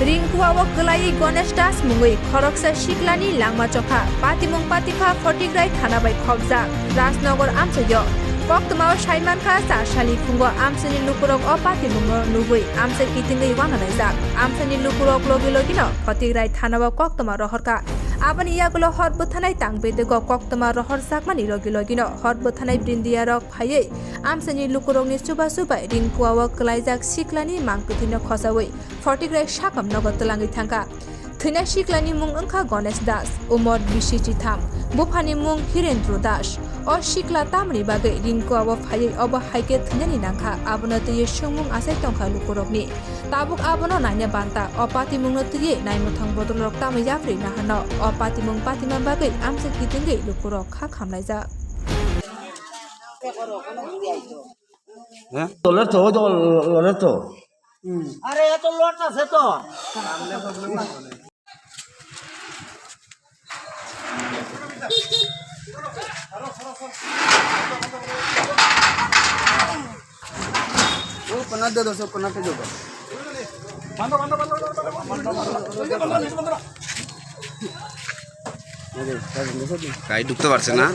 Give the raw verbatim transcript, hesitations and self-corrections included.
Ringkua o kwlaiwi Ganesh Das mungwi khoroksa siklani langma chokha, patimung patikha Photigrai thana bai khopjak Rajnagar amchaio. Koktwmao saimankha, char salni phungo amchaini lukurok o patimungno nugwi amchai kitingwi uanalaijak. Amchaini lukurok logi logino Photigrai thanao koktwma rohorkha. Aboni yagulo hor bwthanai tang bedego koktwma rohorjakmani logi logino hor bwthanai brindiyarok phaiwi amchaini lukurokni chubachu bai Ringkua o kwlaijak siklani mangkwthwino khochawi Photigrai sakam nogo twlangwi thangkha. Thwinai siklani mung wngkha Ganesh Das, umor bisi chitham, buphani mung Hirendra Das. O sikla tamni bagwi Ringkua o phaiwi obo hai khe thwinani nangkha, abono twiwi swngmung achai tongkha lukurokni. Tabuk abono naina banta, o patimungno twiwi naimwthang bodolrok tamo yapri naharno. O patimung patima bagwi amchai kitingwi lukurok kha khamlaijak. হ্যাঁ? তলের তো, ওই তো ল-, ল-, লরের তো। আরে, এত লট আছে তো। ও, কোনার দে দোষ, কোনার দে দোষ। গাড়ি ঢুকতে পারছে না।